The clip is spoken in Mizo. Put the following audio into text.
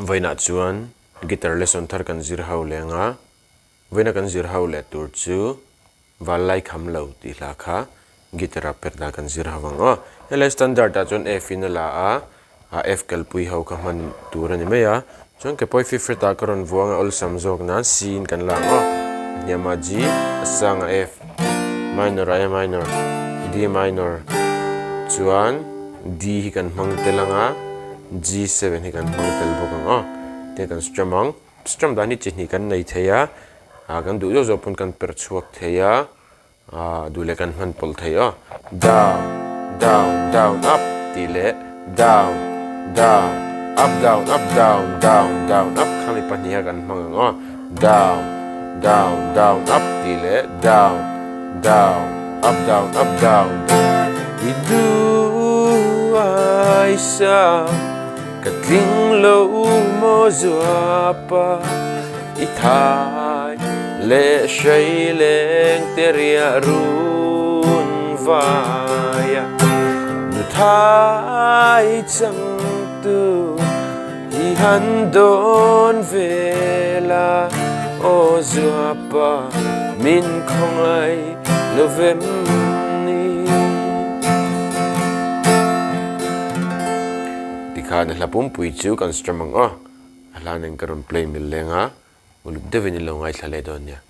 Vawiinah chuan guitar lesson thar kan zir ho leng a, vawiina kan zir ho leh tur chu Vallai Kham Lo tih hla kha guitar ah perh dan kan zir ho ang aw. Helai standard ah chuan F in a la a, ah F kalpui ho kha hman tur a ni mai a, chuan ke pawh fifth fret ah ka rawn vuang a awlsam zawk nan C in kan la ang aw. A hniamah G, a sangah F, minor ah A minor, D minor chuan D hi kan hmang tel ang a. G7 hi kan hmang tel bawk ang aw. Tiang kan strum ang. Strum dan hi chi hnih kan nei thei a, ah kan duh zawk zawk pawn kan per chhuak thei a, ah duh leh kan hman pawlh thei aw. Down, down, down, up tih leh down, down, up, down, up, down, down, down, up khami pahniha kan hmang ang aw. Down, down, down, up tih leh down, down, up, down, up, down. I duh ai sa ka tling lo maw zuapa i thai leh hrei leng te riah run vaia nu thai chang tu I han dawn vel a, aw zuapa min khawngaih lo vem ni. Tikhan a hla pumpui chu kan strum ang aw, a hla nen ka rawn play mil leng a, uluk deuhin in lo ngaithla leh dawn nia.